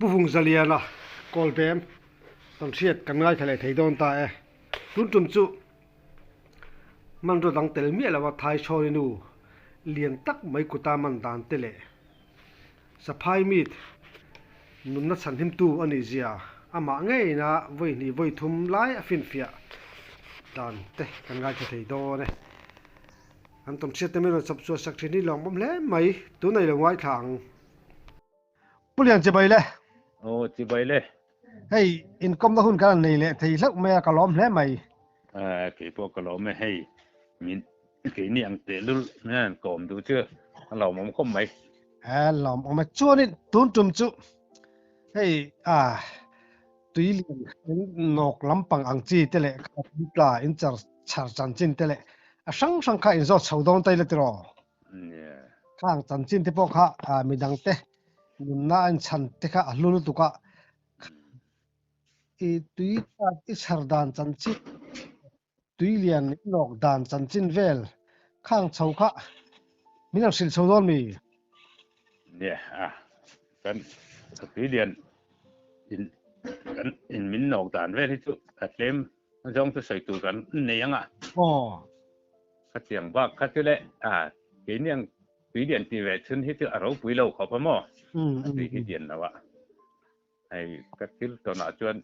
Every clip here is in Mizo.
Pu Vungzaliana Kawlbem kan hriat kan ngaithla leh thei dawn ta e. Tun tum chu hmanraw dang tel miah lova Thaichhawni nu lian tak mai kuta man dan te leh Saphai meat nunna chhanhimtu a nih zia amah ngeina vawi hnih vawi thum lai a finfiah dan te kan ngaithla thei dawn e. An tawnhriat te min rawn chawp chhuah sak thin hi lawmawm hle mai, tunah i lo ngaithla ang. Pu Lian chibai le. Aw chibai le. Hei inkawmna hun kan han nei leh thei hlauh mai a, ka lawm hle mai. Eh kei pawh ka lawm e hei min keini ang tehlul hian kawm duh chu a lawmawm khawp mai. Eh lawmawm e chuanin tun tum chu hei ah tui lian in nawk lampang ang chi te leh kha tui tla in char chhar chanchin te leh a hrang hrang kha in zawt chho dawn ta ila tiraw. Khang chanchin te pawh kha midang te nunna a inchhan te kha a hlu lutuk a, i tui i chhar dan chanchin, tui lian i lawk dan chanchin vel khang chho kha min han hrilh chho dawn mi? Nia, a kan tui lian in kan in min lawk dan vel hi chu a tlem zawng chu sawi tur kan nei ang a. Aw. Khatiang bak kha chu le a keini ang tui lian ti ve chhun hi chu a ropui lo khawp a maw? A tui hi lian lo a. Hei ka thil tawnah chuan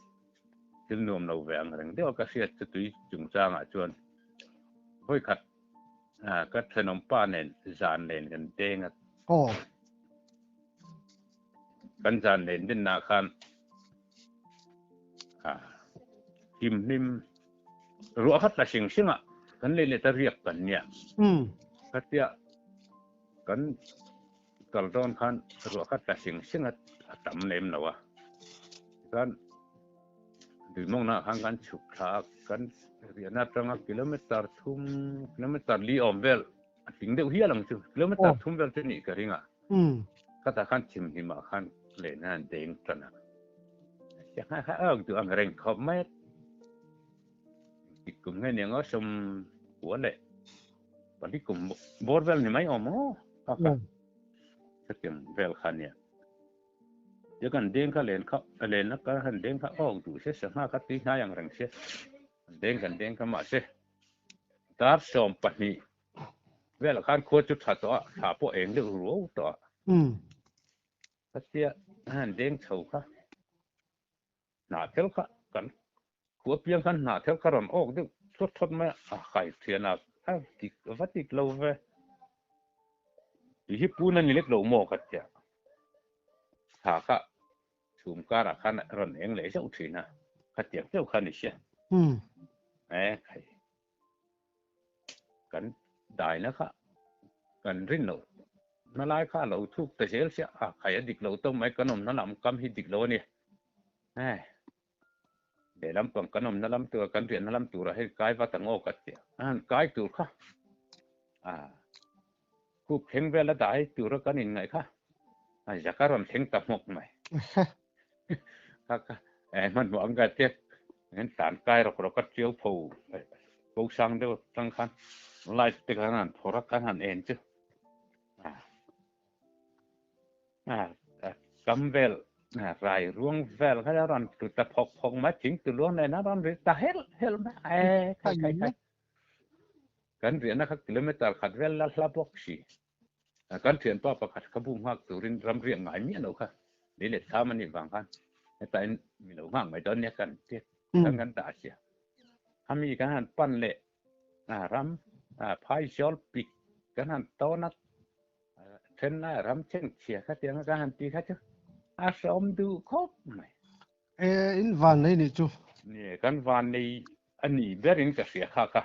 thil nuam lo ve ang reng deuh a ka hriat chu tui chungchangah chuan vawi khat ka thenawm pa nen zan nen kan deng a. Aw. Kan zan nen dinna khan a hlim hlim Ruah kha tla hring hring a, kan lei leh ta riak kan nia. Khatia kan kal dawn khan ruah kha tla hring hring a, a tam lem lo a. Tikhan Duimawngna ah khan kan chhuk thla a, kan riahna atanga kilometer thum, kilometer li awm vel a tling deuh hial ang chu, kilometer thum vel chu nih ka ring a. Khatah khan thimhlim ah khan lehna an deng tan a. Sangha kha a duh ang reng khawp mai a. Engtik kum nge niang aw sawm kua leh pali kum bawr vel ni mai awm aw kha kha chutiang vel kha nia. Tia kan deng kha len kha len a kal han deng kha awk duh se sangha kha tui hnai ang reng se an deng kan deng kha mahse dar 12 velah khan khua chu tha tawh a thla pawh eng deuh ruau tawh a. Khatia a han deng chho kha hnah thel kha kan khua piang khan hnah thel kha rawn awk deuh thawt thawt mai a, a kai thian a, a dik va dik lo ve. Tih hi pun a ni lek lo maw ka tia. Thla kha chhum karah khan rawn eng leh zeuh thin a, khatiang deuh kha ni sia. E khai. Kan daina kha kan rin loh na lai kha a lo thuk ta zel sia a khai a dik lo tawp mai kan awmna lam kam hi dik lo a ni e lehlam pang kan awmna lam tur kan riahna lam turah hei kai vat ang aw ka ti a han kai tur kha a khup thleng vel a dai tura kan inngaih kha a zaka rawn thleng ta hmawk mai. Kha kha eh hmanhmawh ang ka tia en tlan kai rawk rawk a tiau pho ko sang deuh atang khan light te khan han phawrh a kan han en chu a kam vel rai ruang vel kha a rawn tlu ta phawk phawk mai thing tu luang nen a rawn ri ta helh helh mai e khai khai khai kan riahna kha kilometer khat vel la hla bawk si. Kan thianpa pakhat kha bu nghak turin ram riah ngai miah lo kha lei leh thlam a nih vang khan hetain mi lo nghak mai dawn nia kan ti khan kan dah sia. Khami kan han pan leh ram phai zawl pik kan han tawn a then lai ram chhengchhia kha tiang kan han ti kha chu a hreawm duh khawp mai. E in van nei nih chu. Ni kan van nei a ni berin ka hria kha kha.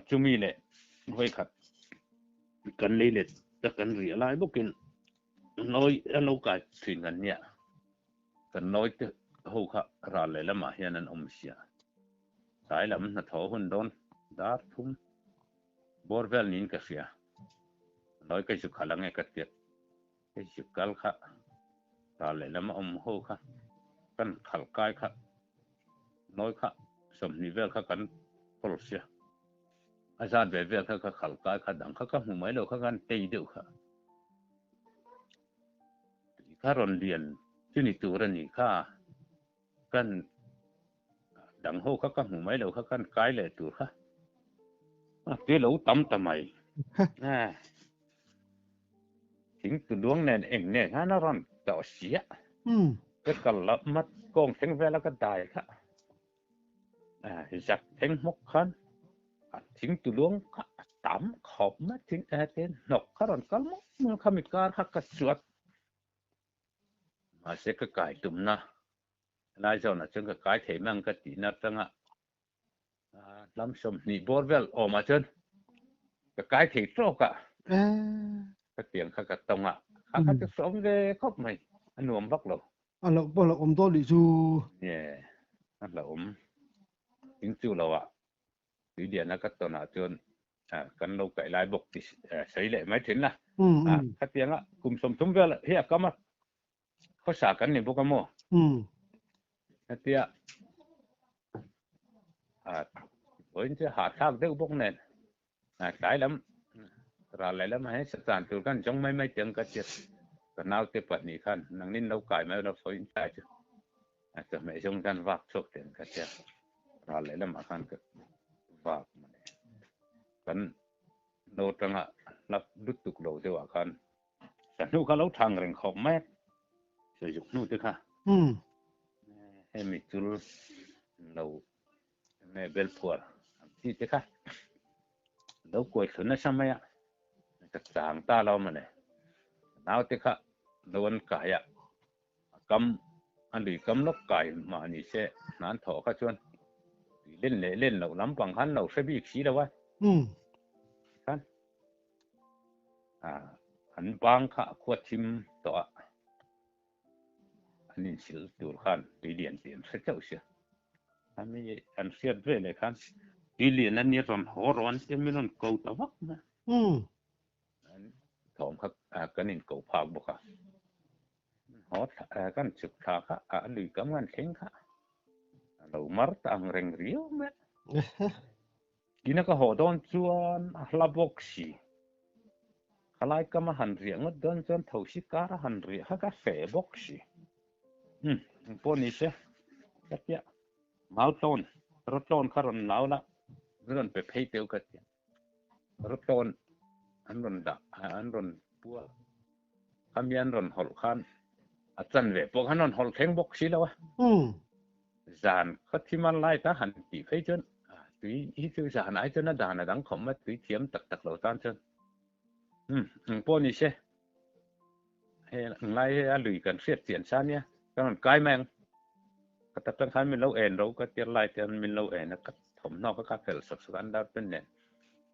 Chumi leh vawi khat kan lei let ta kan riah lai bawkin nawi a lo kai thin kan nia. Kan nawi te ho kha ral leh lamah hian an awm sia. Tlai lam hnathawh hun dawn dar thum bawr vel niin ka hria. Nawi ka zu khalh ange ka tia. Hei chu kal kha ral lehlam a awm ho kha kan khalh kai kha nawi kha 20 vel kha kan hawl sia a zat ve vel kha ka khalh kai kha dang kha ka hmu mai lo kha kan tei deuh kha. Kha rawn lian chu ni tur a nih kha. Kan dang ho kha ka hmu mai lo kha kan kai leh tur kha a tui lo tam ta mai. Thing tu luang nen eng nen khan a rawn tawh sia. Ka kal la mat kawng thleng vela ka dai kha. Zak thleng hmawk khan a thing tu luang kha a tam khawp mai thing te hnawk kha rawn kal mawlh mawlh kha mi kar kha ka chuat. Mahse ka kai tumna lai zawnah chuan ka kai thei mai ang ka tihna atanga lam 20 bawr vel awmah chuan ka kai thei tawk a, ka tiang kha ka tawng a, kha kha chu sawm ve khawp mai, a nuam vak lo. A hlauh pawh hlauh awm dawn nih chu. Nge, a hlauh awm. Thing chu lo ah tuiliana ka tawnah chuan kan lo kaih lai bawk ti sawi leh mai thin la. Khatianga kum 30 vel hi a kam a, khawsa kan ni bawk a maw? Hetia vawiin chu hahthlak deuh bawk nen tlai lam ral leh lamah hian satan tur khan zawng mai mai teh ang ka tia ka naute pahnih khan nangnin lo kai mai lo vawiin tlai chu chawhmeh zawng khan vak chhuak teh ang ka tia ral leh lamah khan ka vak mawle kan lo tanga hlap lutuk lo deuhah khan Sa hnu kha lo thang reng khawp mai a, sawizuk hnu te kha. Hemi chul lo nge bel phuar ang chi te kha lo kuai thlu nasa mai a, ka chang ta lo mawle. Naute kha lo an kai a, a kam a lui kam lawk kai mah ni se hnan thawh kha chuan tui len leh len loh lampang khan lo hre bik si lo a. Tikhan An bang kha a khua thim tawh a, an insil tur khan tui lian tih an hre chauh sia. Ami an hriat ve leh khan tui lian a nia rawn haw rawn tia min rawn ko ta vak mai a. An thawm kha kan inko phak bawk a. Haw kan chhuk thla kha a lui kam kan thleng kha a lo mar ta ang reng riau mai a. Ina ka haw dawn chuan a hla bawk si. Khalai kam a han riah ngawt dawn chuan thosi kar a han riah kha ka hreh bawk si. Umm, eng pawh ni se, ka tia. Mautlawn, rawtlawn kha rawn lau la, min rawn pe phei teuh ka tia. Rawtlawn an rawn dah, an rawn pua khami an rawn hawlh khan a chanve pawh khan rawn hawlh thleng bawk si lo a. Zan khaw thim a light a han tih phei chuan tui hi chu zan ai chuan a dan a dang khawm a tui thiam tak tak lo tan chuan umm eng pawh ni se he nglai he a lui kan hriat chian sa nia ka rawn kai mai ang ka tak tang khan min lo en ro ka tir lai te min lo en a ka thawmhnaw kha ka fel sawk sawk a an dar pen nen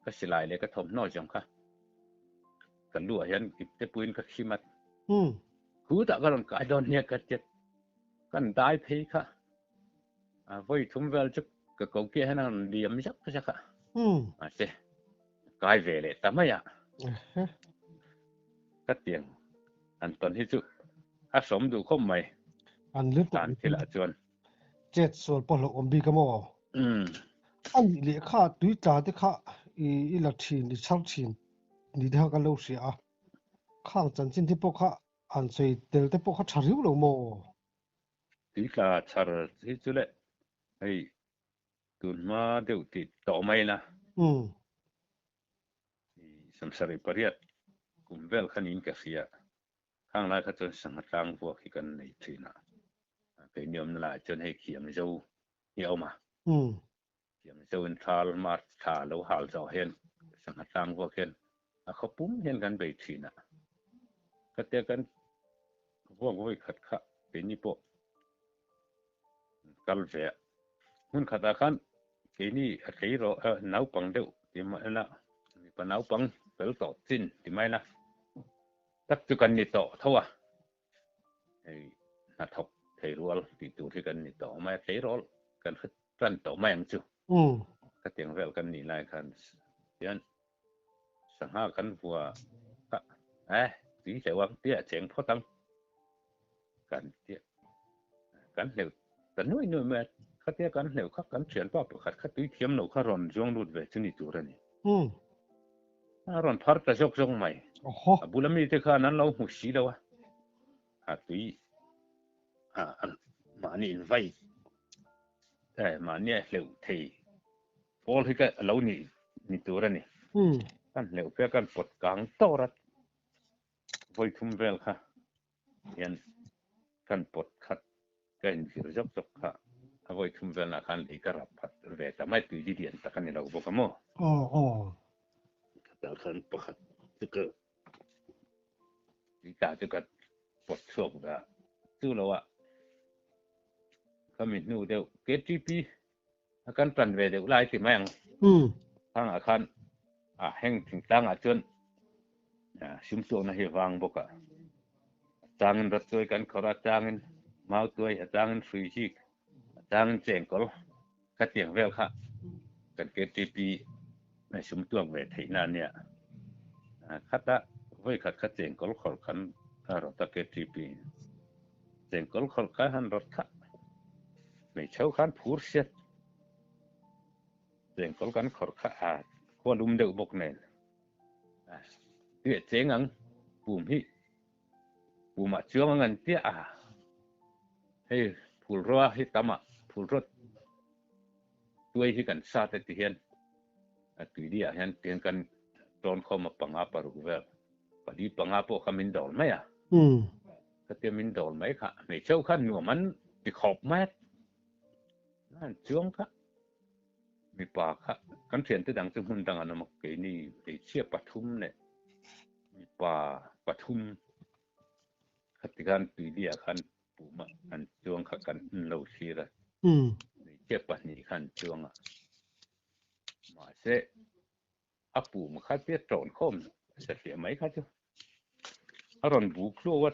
ka silai leh ka thawmhnaw zawng kha ka lu ah hian ip te puiin ka khim a khutah ka rawn kai dawn nia ka tia Kan dai phei kha vawi thum vel chu ka ko kiah hian a rawn liam zak zak a. Mahse kai ve leh ta mai a. Ka tiang an tawn hi chu a hrawm duh khawp mai. An lutuk Tan thilah chuan. Chet sual pawh hlauh awm bik a maw? A nih leh kha tui tla te kha i la thin, i chhar thin ni te kha kan lo hria a. Khang chanchin te pawh kha An sawi tel te pawh kha tha riau lo maw? Tui tla chhar hi chu le hei tun hma deuh tih tawh mai ila. I 78 kum vel kha niin ka hria. Khang lai kha chuan sangha tlang vuak hi kan nei thin a. Keini awmna laiah chuan hei khiam zo hi a awm a. Thiam zeuhin thal March thla lo hal zawh hian sangha tlang vuak hian a khaw pum hian kan bei thin a. Khatia kan vuak vawi khat kha keini pawh kal ve a. Hmun khatah khan keini a tleiraw naupang deuh ti mai ila mipa naupang fel tawh chin ti mai ila tak chu kan ni tawh tho a. Hei hnathawk thei rual tih tur hi kan ni tawh mai a tleirawl kan hre tan tawh mai ang chu. Ka tiang vel kan nih lai khan hian sangha kan vua kha eh tui hleuh ang tia cheng phawt ang kan tia kan hleuh ta nuai nuai mai a khatia kan hleuh kha kan thianpa pakhat kha tui thiam lo kha rawn zuang lut ve chu ni tur a ni. A rawn phar ta zawk zawk mai. A bula mite khan an lo hmu si lo a. A tui mahni in vai mahni a hleuh thei pawl hi ka lo ni ni tur a ni. Kan hleuh phei a kan pawt kang tawr a vawi thum vel kha hian kan pawt khat ka inzir zawk zawk kha a vawi thum velnah khan lei ka rap phat ve ta mai tui li lian tak a ni lo bawk a maw. Aw aw. Tah khan pakhat chu ka tui ta chu ka pawt chhuak ve a, chu lo ah ka mi hnu deuh KTP a kan tan ve deuh lai ti mai ang. Thangah khan a heng thingtlangah chuan sum tuakna hi vang bawk a, a changin rawtuai kan khawrh a, a changin mautuai, a changin hruizik, a changin chengkawl khatiang vel kha kan KTP sum tuak ve theihna a nia. Khata vawikhat kha chengkawl khawrh kan rawt a KTP. Chengkawl khawrh kha han rawt kha hmeichhe ho khan phur hriat chengkawl kan khawrh kha a khua lum deuh bawk nen tuiah cheng ang pum hi pumah chuang ang an tia a hei phulraw hi tam ah phulraw tuai hi kan sat a ti hian a tuili ah hian tihian kan tawn khawm a panga paruk vel pali panga pawh kha min dawr mai a. Khatia min dawr mai kha hmeichhe ho khan nuam an ti khawp mai a, an chuang kha mipa kha kan thiante dang chu hmun dang an awm a, keini hmeichhia pathum leh mipa pathum khati khan tuilia khan puma an chuang kha kan lo thlir a, hmeichhia pahnih kha an chuang a, mahse A pum kha tia ṭawn khawm satliah mai kha chu a rawn buk hluau a,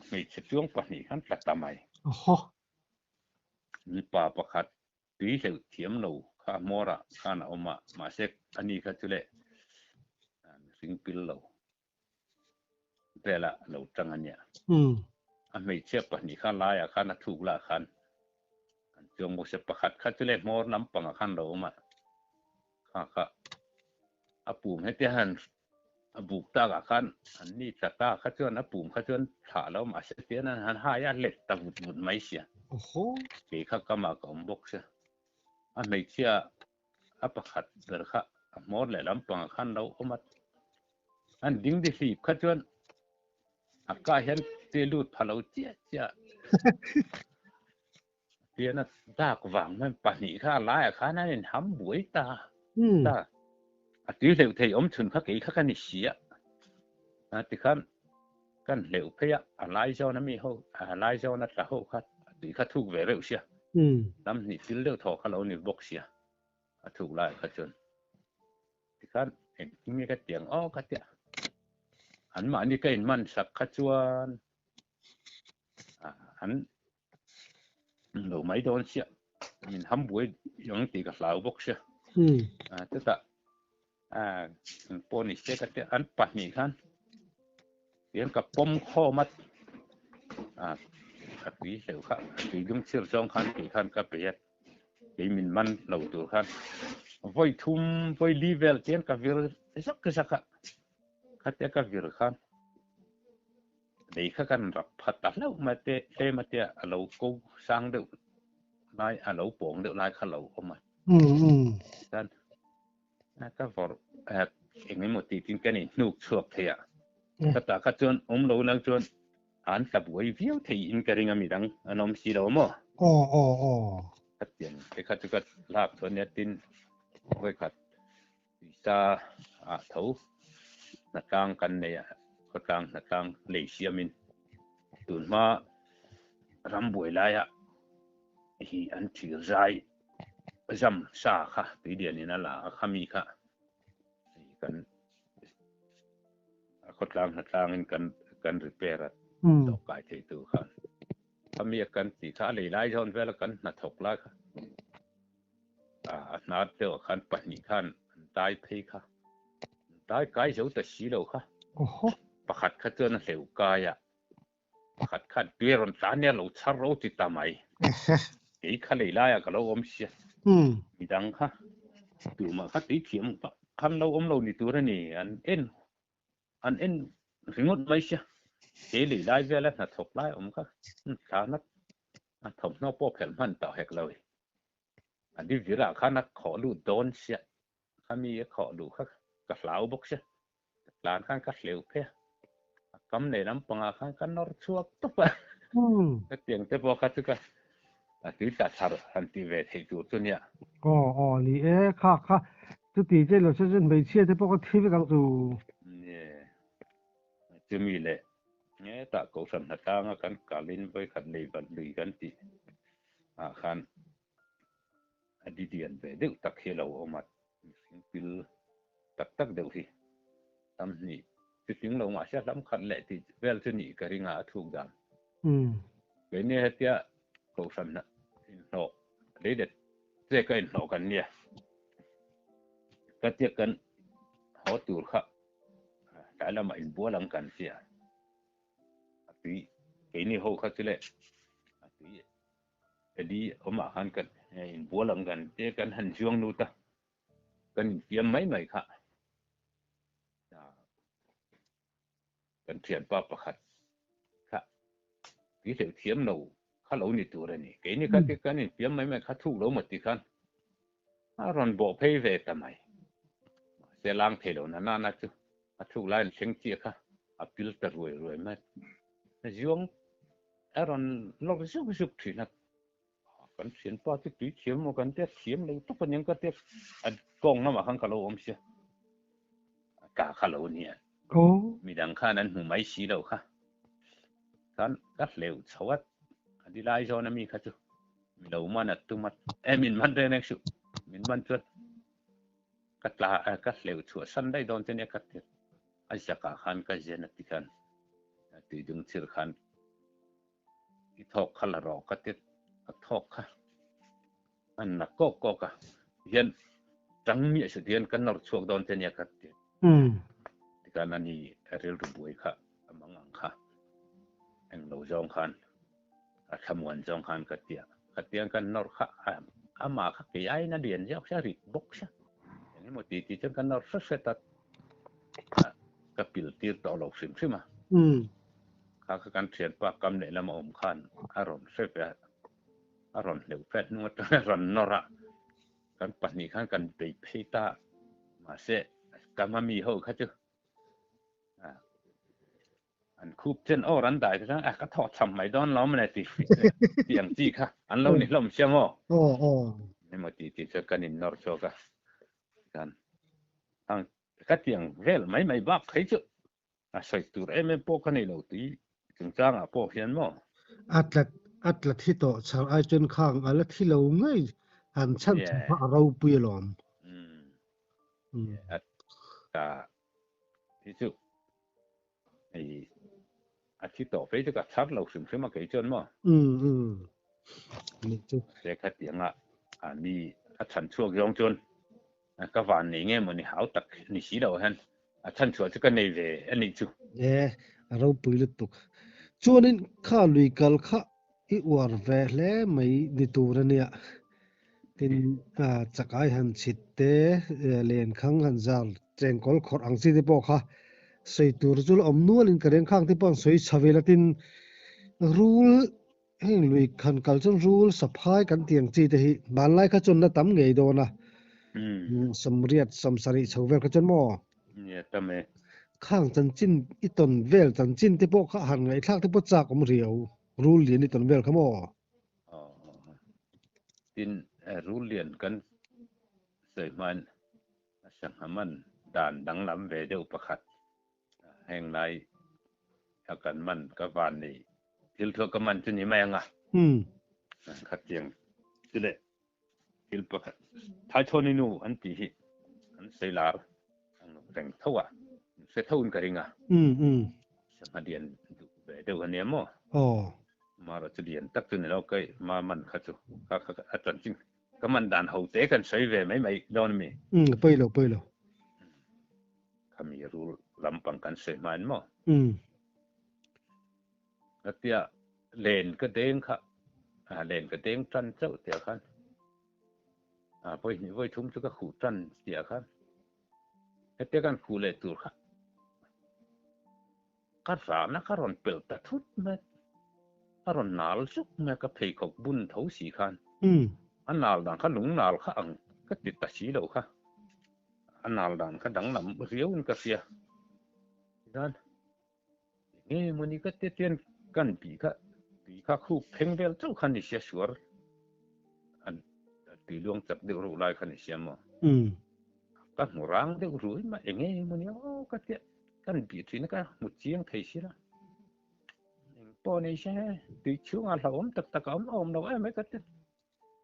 hmeichhe chuang pahnih khan tla ta mai. Awhaw. Mipa pakhat tui hleuh thiam lo kha a hmawrah khan a awm a, mahse ani kha chu leh mihring pil lo velah a lo ṭang a nia. A hmeichhia pahnih kha laiah khan a thuk lah khan an chuang bawk sia, pakhat kha chu leh hmawr lampangah khan a lo awm a. Kha kha a pum hetia han a buk takah khan an ni tla ta kha chuan a pum kha chuan thlah lo mahse tian an han hai a let ta vut vut mai sia. Kei kha kamah ka awm bawk sia. A hmeichhia a pakhat ber kha a hmawr leh lampangah khan lo awm a. An ding di hlip kha chuan a kah hian che lut pha lo chiah chiah. Pian a dak vang hian pahnih kha a laiah khan an inham buai ta ta. A tui hleuh thei awm chhun kha kei kha ka ni si a. A tikhan kan hleuh phei a, a lai zawn a mi ho, a lai zawn a tla ho kha a tui kha thuk ve reuh sia. Lam hnih thil deuh thaw kha lo ni bawk sia a thuk laiah kha chuan. Tikhan engtin nge ka ti ang aw ka tia. Anmahni ka inman sak kha chuan an lo mai dawn chiah min ham buai ang tih ka hlau bawk sia chutah pawh ni se ka tia an pahnih khan tihian ka pawm khawm a a tui hleuh kha a tui lung chhir zawng khan tih khan ka bei a kei min man lo tur khan vawi thum vawi li vel tihian ka vir zak zak a khatia ka vir khan Lei kha kan rap phat ta hlauh mai te tlem a tia a lo ko sang deuh lai a lo pawng deuh lai kha lo awm a. Tichuan ka vawrh eng emaw tih tin kan inhnuk chhuak thei a. Ka tah kha chuan awm lo lang chuan an tla buai viau thei in ka ring a midang an awm si lo maw. Aw aw aw. Khatiang te kha chu ka lak chuan nia tin vawikhat Tuisa ah tho hnatlang kan nei a, khawtlang hnatlang lei siamin tunhma rambuai laia hi an thir zai zam sa kha tuilianin a la a, khami kha kan khawtlang hnatlangin kan kan repair a tawhkai thei tur khan khami a kan tih kha a lei lai zawn vela kan hnathawk lai kha. A hnar deuh ah khan pahnih khan an tai phei kha. An tai kai zo ta si lo kha. Pakhat kha chuan a hleuh kai a, pakhat khan tui a rawn tla nia lo chhar ro ti ta mai. Kei kha lei laiah ka lo awm sia. Midang kha tumah kha tui thiam khan lo awm lo ni tur a ni. An en an en ringawt mai sia. Thei lui lai vela hnathawk lai awm kha thlana a thawmhnaw pawh phelh hman tawh hek lo i. A di virah khan a khawh lut dawn sia, khami a khawh luh kha ka hlau bawk sia, ka tlan khan ka hleuh phei a, a kam leh lampangah khan ka nawr chhuak tawp a. Hetiang te pawh kha chu ka tui tla thar han tih ve theih tur chu nia. Aw aw ni e, kha kha chuti che lo se chuan hmeichhia te pawh ka thi vek ang chu. Nie, chumi leh hetah Kohhran hnatlanga kan kalin vawikhat lei vat lui kan tih ah khan a di lian ve deuh tak hi a lo awm a, mihring pil tak tak deuh hi tam hnih chu tling lo mahse hlam khat leh tih vel chu nih ka ring a, a thuk dan. Keini hetia Kohhran inhlawh lei let che ka inhlawh kan nia, ka tia kan haw tur kha tlai lamah inbual ang kan tia a tui keini ho kha chu le a tui Eli awmah khan kan inbual ang kan tia kan han zuang lut a, kan infiam mai mai kha. Kan thianpa pakhat kha tui hleuh thiam lo kha lo ni tur a ni. Keini kha ti kan infiam mai mai kha thuk lo maw ti khan a rawn bawh phei ve ta mai. Mahse lang thei lo na nana chu a thuk lai an thleng chiah kha a pil ta ruai ruai mai. Zuang a rawn lawk zuk zuk thin a. Kan thianpa chu tui thiam maw kan tia thiam lo tawp aniang ka tia a kawng lamah khan ka lo awm sia ka kha lo nia midang khan an hmu mai si lo kha khan ka hleuh chho a a di lai zawn ami kha chu mi lo man a tum a e min man reng reng suh min man chuan ka tla ka hleuh chhuah san daih dawn che nia ka ti a zakah khan ka zen a ti khan tui dung chhir khan I thawk kha la rawh ka ti a thawk kha a na kawk kawk a hian tang miah sut hian ka nawr chhuak dawn che nia ka ti tikhan ani rilru buai kha a mang ang kha englo zawng khan a thlamuan zawng khan ka ti a khatiang kan nawr kha amah kha kei aiin a lian zawk sia rit bawk sia engemaw ti ti chuan ka nawr hret hret a ka pil tir tawh lo hrim hrim a. Kha kha kan thianpa kam leh lama awm khan a rawn hre ve a, a rawn hleuh fe a hnung atang a rawn nawr a, kan pahnih khan kan bei phei ta a, mahse kam a mi ho kha chu an khup chen awr an dai kha chuan a ka thawh cham mai dawn lo mawle ti tih ang chi kha an lo ni hlawm sia maw? Emaw tih tih chuan kan innawr chhuak a, kan ka tiang vel mai mai bak phei chu A sawi tur em em pawh ka nei lo tui chungchangah pawh hian maw? A tlat a tla thi tawh chhar ai chuan khang a la thi lo ngei han chhan chhan kha a ropui alawm. Umm a ta hi chu hei a thi tawh phei chu ka chhar lo hrim hrim a kei chuan maw? Umm umm ni chu. Se khatianga a mi a chhan chhuak zawng chuan Ka van nei nge maw ni hau tak ni si lo hian a chhan chhuah chu ka nei ve a nih chu. E, a ropui lutuk. Chuanin kha lui kal kha i uar ve hle mai ni tur a nia. Tin, chakai han chhit te, lenkhang han zar, chengkawl khawrh ang chi te pawh kha sawi tur chu la awm nualin ka reng khang te pawh an sawi chho vel a. Tin, rul Heng lui khan kal chuan rul saphai kan tih ang chi te hi hmanlai kha chuan na tam ngei dawn a, sawmriat sawmsarih chho vel kha chuan maw? Nia tam e. Khang chanchin i tawn vel chanchin te pawh kha han ngaihthlak te pawh chak awm riau, rul lian i tawn vel kha maw? Aw tin rul lian kan sawi hmain a sangha man dan danglam ve deuh pakhat Heng lai a kan man ka van nei thil thuah ka man chu ni mai anga khatiang chu le thil pakhat Thaithawni nu an tih hi an sawi lar ang reng tho a hre tho in ka ring a sangha lian duh ve deuh ania maw mara chu lian tak chu ni lo ka ma man kha chu kha kha a chanchin ka man dan ho te kan sawi ve mai mai dawn ami pawi lo pawi lo. Khami rul lampang kan sawi hmain maw? Hetia len ka deng kha, len ka deng tan chauh tiah khan, vawi hnih vawi thum chu ka khuh tan tiah khan, hetia kan khuh leh tur kha. Ka rahna ka rawn pelh ta thut mai, a rawn nal zuk mai a, ka pheikhawk bun tho si khan a nal dan kha lung nal kha ang ka ti ta si lo kha, a nal dan kha danglam riau in ka hria. Tichuan enge mawni ka ti tian kan bih kha tui kha khuk pheng vel chauh kha ni sia suar a tui luang chak deuh reuh lai kha ni sia maw. Ka hmu rang deuh rui mai enge mawni aw ka tia. Kan bih thin a ka hmu chiang thei si la. Eng pawh ni se tui chhungah hlauhawm tak tak a awm a awm lo em mai ka ti.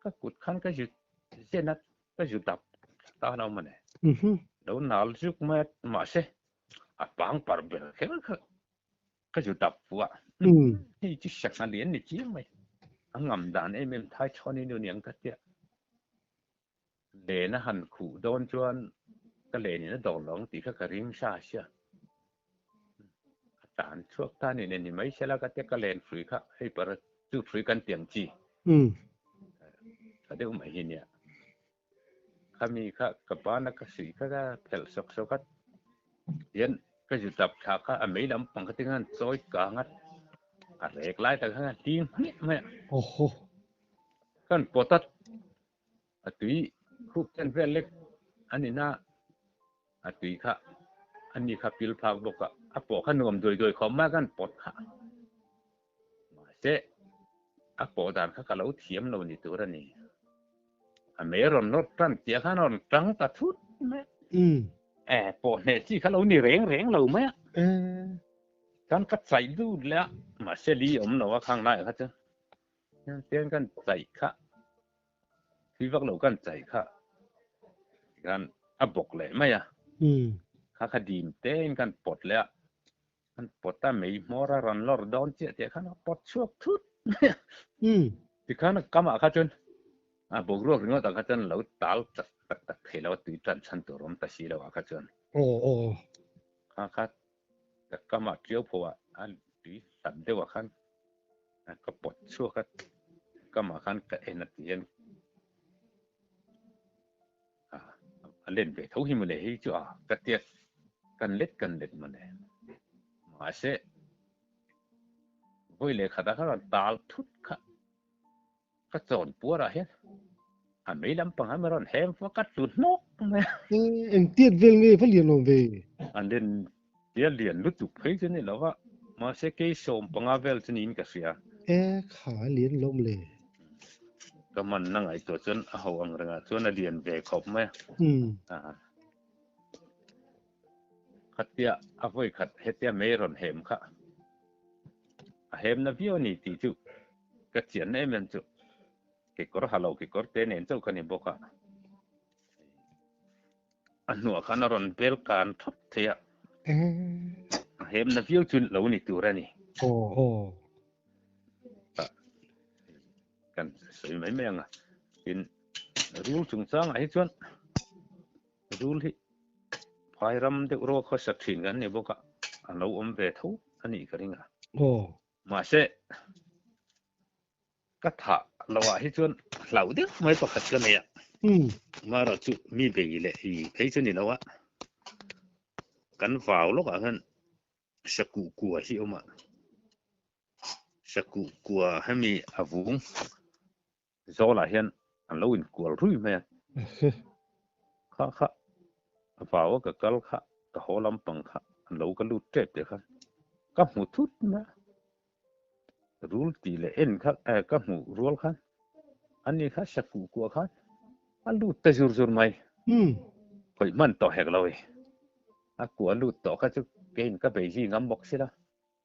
Ka kut khan ka zu zen a ka zu dap tan a awm a ni. Lo nal zuk mai a mahse a pang par ber kher kha ka zu dap fuh a. Hei chu sangha lian ni chiang mai. A ngam dan em em thai chhawn in u niang ka tia. Len a han khuh dawn chuan ka len in a dawr lo ang tih kha ka ring sa sia. A tan chhuak ta ni nen ni mai sela ka tia ka len hrui kha hei par chu hrui kan ti ang chi. Tha deuh mai hi nia. Khami kha ka bana ka suih kha ka phelh sawk sawk a tian ka zu tap thla kha a mei lampang kha tinga an chawi kang a a rek lai tak khan a hlim hmiah mai a. Kan pawt a. A tui khup chen vel lek a ni na, a tui kha a ni kha pil phak bawk a, a pawh kha nuam duai duai khawp mai a kan pawt kha. Mahse, a pawh dan kha ka lo thiam lo ni tur a ni. A mei rawn nawr tan tih ah khan a rawn tang ta thut mai a. E, pawh hneh chi kha lo ni reng reng lo mai a. Chuan ka chaih lut leh a, mahse li awm lo a khang laiah kha chuan. Tiang kan chaih kha. Thui vak lo kan chaih kha tikhan a bawk leh mai a, kha kha dim tein kan pawt leh a, kan pawt a mei hmawr a rawn lawr dawn chiah tih khan a pawt chhuak thut mai a, tikhan a kamah kha chuan a boruak ringawt ah kha chuan lo tal tak tak tak thei lo a tui tan chhan tur awm ta si lo ah kha chuan kha kha ka kamah tiau pho ah a tui hlat deuh ah khan Ka pawt chhuak a, kamah khan ka en a ti hian a let ve tho hi mawle hei chu a ka tia kan let kan let mawle mahse vawi leh khatah khan rawn tal thut kha ka chawn puar ah hian a mei lampang ah rawn hem fua ka tlu hnawk mai a. Engtiat vel nge va lian awm ve? An len Tia lian lutuk phei chu ni lo va, mahse kei 15 vel chu niin ka hria. E kha a lian lawm le. Ka manna ngaihtuah chuan a ho ang rengah chuan a lian ve khawp mai a. Khatia a vawi khat hetia mei rawn hem kha a hem na viau a ni tih chu ka chian em em chu. Kekawr ha lo kekawr te nen chauh ka ni bawk a. A hnuah khan a rawn bel kan thawt thei a, a hemna viau chu lo ni tur a ni. Kan sawi mai mai ang a, tin rul chungchangah hi chuan rul hi phai ram deuh rawk khawsa thin kan ni bawk a, a lo awm ve tho a nih ka ring a. Mahse Ka thah lo ah hi chuan hlauh deuh mai pakhat ka nei a. Amaherawh chu mi bei leh i phei chu ni lo a. Kan vau lawk ah hian sakuh kua hi a awm a. Sakuh kua hemi a vung zawl ah hian an lo inkual rui mai a. Kha kha a vau a ka kal kha ka haw lampang kha an lo ka lut tep teh khan ka hmu thut mai a. Rul tih leh en kha eh ka hmuh rual khan ani kha sakuh kuah khan a lut ta zur zur mai. Khawih hman tawh hek lo i. A kuah lut tawh kha chu keiin ka bei zui ngam bawk sila.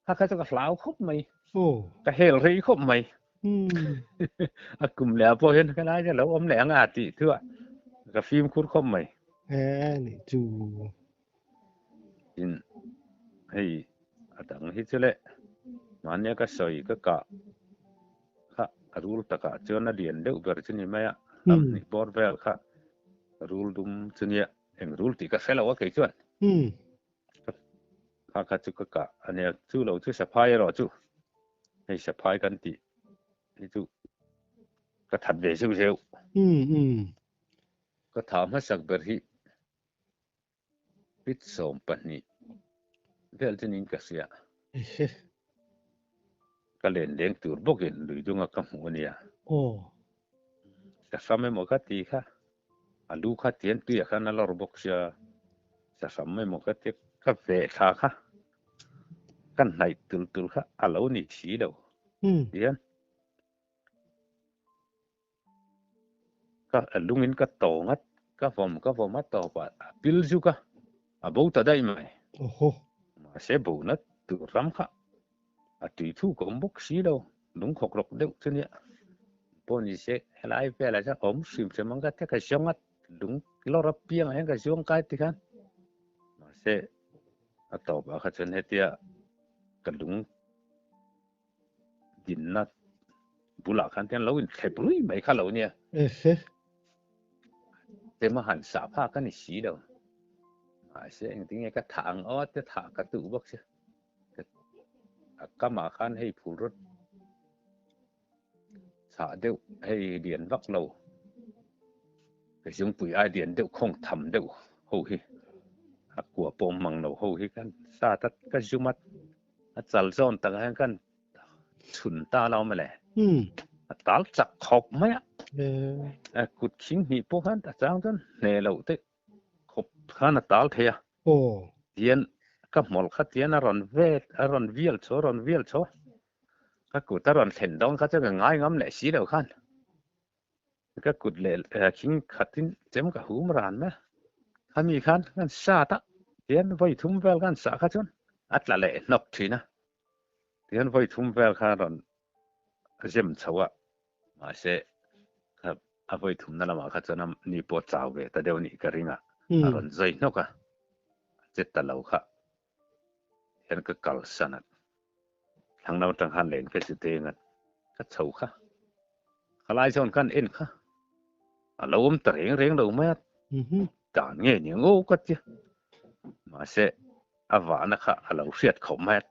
Kha kha chu ka hlau khawp mai. Ka hel rei khawp mai. A kum leh ah pawh hian ka lai lo awm leh ang a tih thu ah ka fimkhur khawp mai. E nih chu. Tin hei a dang hi chu le mahnia ka sawi ka kah kha a rul takah chuan a lian deuh ber chu ni mai a, lam hnih bawr vel kha rul dum chu nia eng rul tih ka hre lo a kei chuan. Kha kha chu ka kah a nia chu lo chu saphai erawh chu hei saphai kan tih hi chu ka that ve zeuh zeuh. Ka thah hmasak ber hi Pit 12 vel chu niin ka hria. Ehe. Ka len leng tur bawkin lui dunga ka hmuh a nia. Aw. Sahram emaw ka ti kha, a lu kha tian tuiah khan a lawr bawk sia, sahram emaw ka ti ka veh thla kha, ka hnaih tul tul kha a lo ni si lo tian ka lungin ka tawng a, ka vawm ka vawm a tawp ah a pil zuk a, a bo ta daih mai. Awhaw. Mahse bona tur ram kha a tui thu ka awm bawk si lo, lung khawk rawk deuh chu nia. Pawh ni se helai velah chuan awm hrim hrim ang ka tia ka zawng a, lung lawr apiangah hian ka zuang kai ti khan. Mahse a tawpah kha chuan hetia ka lung dinna bulah khan hian lo inthlep rui mai kha lo nia. Ehe. Tema han sah phak a ni si lo. Mahse engtin nge ka thah ang aw te thah ka duh bawk sia. A kamah khan hei phul rawt chhah deuh hei lian vak lo. Ka zungpui ai lian deuh khawng tham deuh ho hi a kua pawh mang lo ho hi khan sat a ka zum a a chal zawn takah hian khan chhun ta lo mawle a tal chak khawp mai a a kut khing hnih pawh khan a chang chuan hneh loh te khawp khan a tal thei a tian ka hmawlh kha tian a rawn vet a rawn vial chho a rawn vial chho a ka kut a rawn thlen dawn kha chuan ka ngai ngam leh si lo khan. Ka kut leh khing khatin chem ka hum ran mai a, khami khan kan sat a, tihian vawi thum vel khan sah kha chuan a tla leh hnawk thin a, tihian vawi thum vel khan rawn zem chho a, mahse a vawi thumna lamah kha chuan a ni pawh chau ve ta deuh nih ka ring a, a rawn zawi hnawk a, a che ta lo kha hian ka kalsan a. Thlang lam atang khan len ka chu teng a, ka chho kha. Ka lai zawn khan en kha. A lo awm ta reng reng lo mai a, dan nge ni ang aw ka tia. Mahse a vahna kha a lo hriat khawp mai a,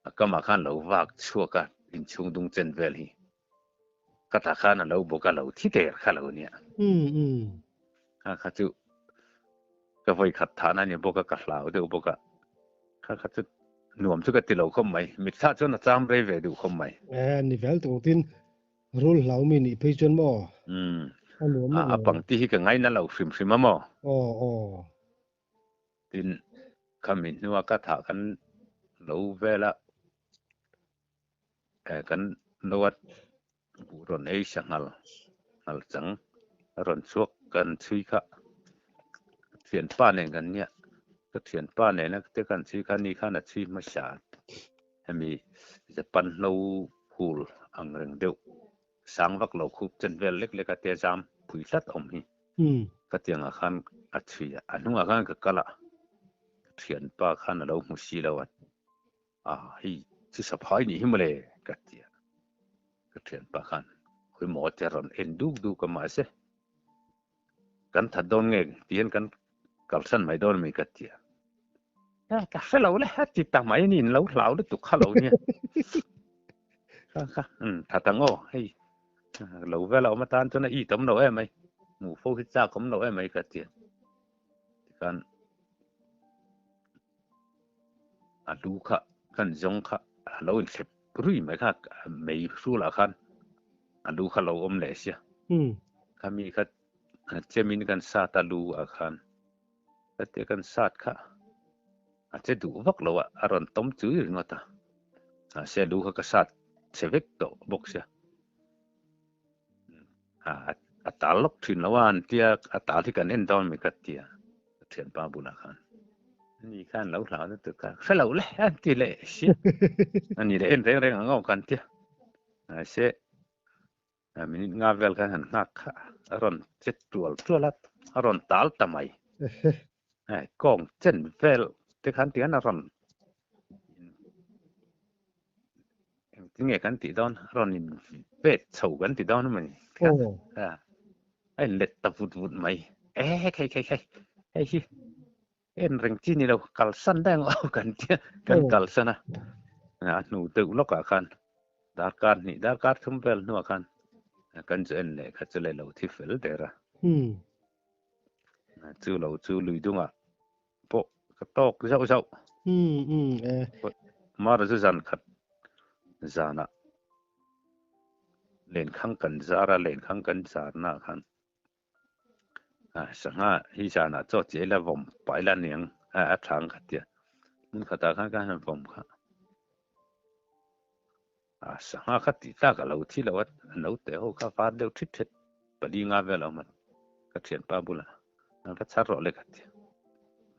a kamah khan lo vak chhuak a inchhung dung chen vel hi. Ka ta khan a lo bawk a lo thi der kha lo nia. Kha kha chu ka vawi khat thahna a ni bawk a, ka hlau deuh bawk a. Kha kha chu nuam chu ka ti lo khawp mai. Mitthla chuan a cham rei ve duh khawp mai. E, ni vel tuk tin rul hlau mi nih phei chuan maw? Umm, A nuam a lo. pangti hi ka ngaina lo hrim hrim a maw? Aw, aw. Tin, khami hnua ka thah kan lo vel a. Kan noa buh rawn ei sanghal nghal chang a rawn chhuak kan chhui kha ka thianpa nen kan nia ka thianpa nena te kan chhui kha ni khan a chhui hmasa hemi Japan hlo phul ang reng deuh sang vak lo khup chen vel lek lek a te zam phui tlat awm hi ka tiangah khan a chhui a a hnungah khan ka kal a ka thianpa khan a lo hmu si lo a. A hei chu saphai nih hi mawle ka ti a, ka thianpa khan khawimaw te rawn en duk duk a mahse kan that dawn nge ti hian kan kalsan mai dawn ami ka ti a, ka hre lo le a ti ta mai a ni in lo hlau lutuk kha lo nia kha kha um that ang aw hei lo vel a awm atan chuan a it awm lo em mai hmuh fo hi chak awm lo em mai ka ti a tikhan A lu kha kan zawng kha a lo inthlep rui mai kha mei hrulah khan a lu kha lo awm leh sia. Khami kha chemin kan sat a lu ah khan hetia kan sat kha a che duh vak lo a, a rawn tawm chui ringawt a. Mahse a lu kha ka sat chhe vek tawh bawk sia. A tal lawk thin lo a an tia a tal hi kan en dawn mi ka tia ka thianpa bulah khan ani khan lo hlau na tur kha hre lo le an ti leh sia ani leh en reng reng ang aw kan tia mahse minute nga vel khan han nghak kha a rawn che tual tual a a rawn tal ta mai kawng chen vel te khan tihian a rawn Engtin nge kan tih dawn? Rawn in vet chho kan ti dawn emaw ni? A in let ta vut vut mai. E khei khei khei hei hi en reng chi ni lo kalsan daih ang aw kan tia kan kalsan a. A hnu deuh lawkah khan darkar hnih darkar thum vel hnuah khan kan chu en leh kha chu leh lo thi fel der a. Chu lo chu lui dungah pawh ka tawk zauh zauh. Mara chu zan khat zanah lenkhang kan zar a, lenkhang kan zarna ah khan sangha hi zanah chaw chi ei la vawm pah ila aniang a tha ang kha tia hmun khatah khan ka han vawm kha. Sangha kha tih tlak a lo thi lo a, naute ho kha var deuh thit thet pali nga vel a awm a, ka thianpa bulah a va chhar rawh le ka ti.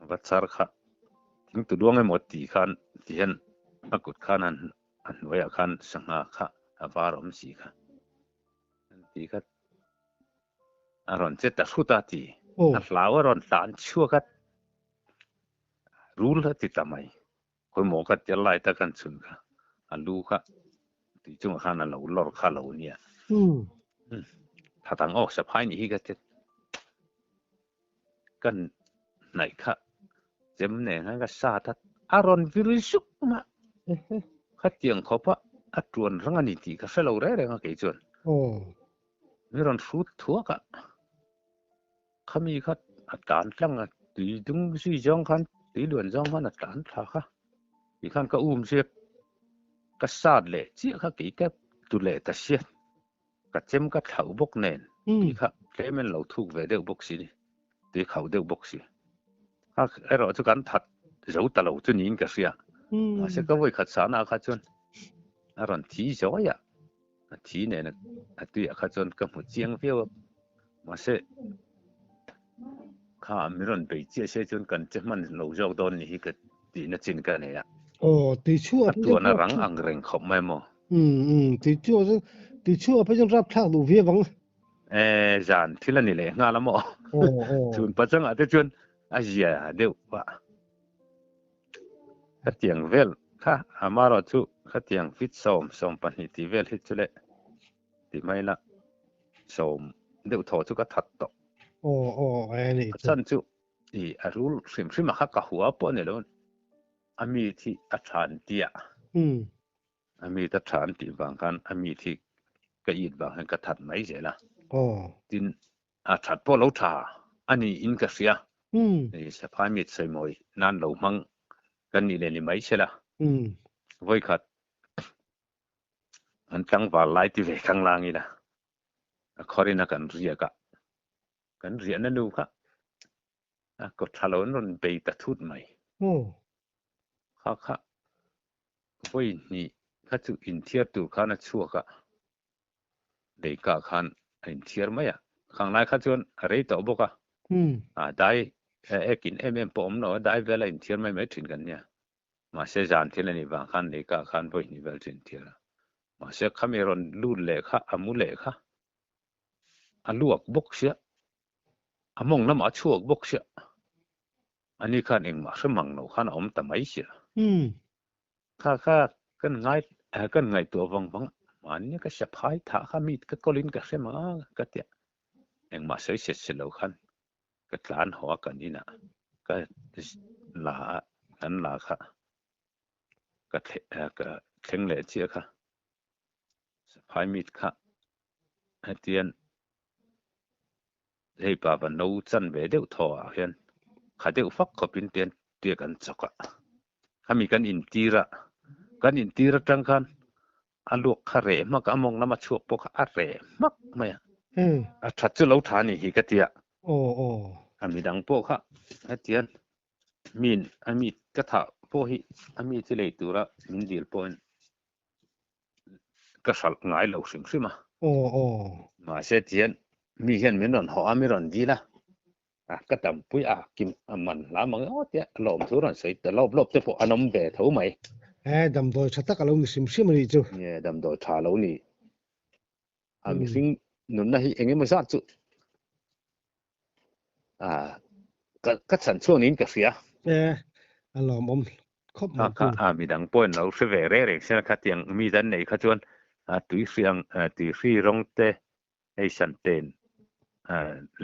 A va chhar kha thing tu duang emaw tih khan ti hian a kut khan a hnuaiah khan sangha kha a var awm si kha an ti kha a rawn che ta hrut a ti. A hlau a rawn tlan chhuak a, rul a ti ta mai. Khawimaw ka tel lai tak an chhun kha a lu kha tui chungah khan a lo lawr kha lo nia. Tha dang aw saphai nih hi ka ti kan hnaih kha chem nen khan ka sat a a rawn vir zuk mah khatiang khawp a a tuan rang a ni tih ka hre lo reng reng a kei chuan mi rawn hrut thuak a. Khami kha a tlan tlang a, tui dung zui zawng khan, tui luan zawng khan a tlan thla kha. Ti khan ka um zep, ka sat leh chiah kha kei ka tu leh ta sia, ka chem ka thlauh bawk nen tui kha tlem in lo thuk ve deuh bawk si ni, tui khauh deuh bawk si. Kha erawh chu kan that zo ta lo chu niin ka hria, mahse ka vawi khat sahna kha chuan a rawn thi zawi a. A thi nen a tuiah kha chuan ka hmu chiang viau a, mahse kha mi rawn bei chiah se chuan kan che hman lo zawk dawn ni hi ka tihna chin ka nei a. Aw, tui chhuah A tuan a rang ang reng khawp mai maw? Umm umm, tui chhuah chu tui chhuah phei chuan rapthlak duh viau ang. E, zan thil a ni leh nghal a maw? Aw aw. Chhun pachangah te chuan a zia deuh a. Khatiang vel kha amarawh chu khatiang fit sawm sawm pahnih tih vel hi chu le ti mai la sawm deuh thaw chu ka that tawh. Aw aw e ni chu. A chan chu i a rul hrim hrim a kha ka hua pawh a ni lo a mi thi a tha an tia. A mi ta tha an tih vang khan a mi thi ka it vang hian ka that mai zel a. Tin A that pawh lo tha a ni in ka hria. Saphai mit sawimawi nan lo hmang kan nih leh ni mai se la. Vawikhat an tlangval lai ti ve khang lang ila a khawrin a kan riak a, kan riahna nu kha a kaw tha lo an rawn bei ta thut mai. Kha kha vawi hnih kha chu inthiar tur khan a chhuak a. Leikah khan a inthiar mai a, khanglai kha chuan a rei tawh bawk a, a dai ekin em em pawh awm lo a, dai vel a inthiar mai mai thin kan nia. Mahse zan thil a nih vang khan leikah khan vawi hnih vel chu inthiar a. Mahse khami rawn lut leh kha a mu leh kha a luak bawk sia, a mawng lamah a chhuak bawk sia, ani khan engmah hre mang lo khan a awm ta mai sia. Kha kha kan ngai kan ngaihtuah vang vang mahni ka hria phai thah kha mi ka kawlin ka hre mang a ka tia engmah sawi set set lo khan ka tlan haw a kan inah ka la a kan la kha ka ka thleng leh chiah kha saphai mit kha hetian hei pa va no chan ve deuh thaw ah hian kha deuh fak khawp in tian tia kan chawk a khami kan intir a kan intir atang khan a luak kha reh hmak a mawng lama chhuak pawh kha a reh hmak mai a a that chu lo tha ni hi ka tia a midang pawh kha hetian min a mi ka thah pawh hi a mi chu lei tura min dil pawhin ka hralh ngai lo hrim hrim a. Aw aw. Mahse tihian mi hian min rawn hawh a, mi rawn dil a, a ka tampui a kim a man hla mang aw tia lawm thu rawn sawi ta lawp lawp te pawh an awm ve tho mai. E damdawi tha tak a lo ni hrim hrim a nih chu. Nge damdawi tha lo ni. A mihring nunna hi eng emaw zat chu a ka ka chhan chhuak niin ka hria. E a lawmawm khawp mai chu. A midang pawhin lo hre ve reng reng sia khatiang mi dan nei kha chuan a tui hri ang tui hri rawng te hei san ten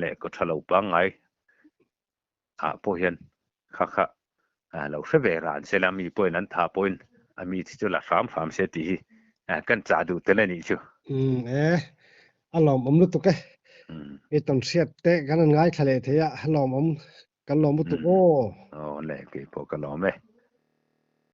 leh kaw tha lo pangngai ah pawh hian kha kha lo hre ve ran sela mi pawhin an tha pawhin a mi thi chu la hram hram se tih hi kan chah duh tel a nih chu. Umm e, a lawmawm lutuk e. I tawn hriat te kan han ngaithla leh thei a, a lawmawm, kan lawm lutuk aw. Aw le, keipawh ka lawm e.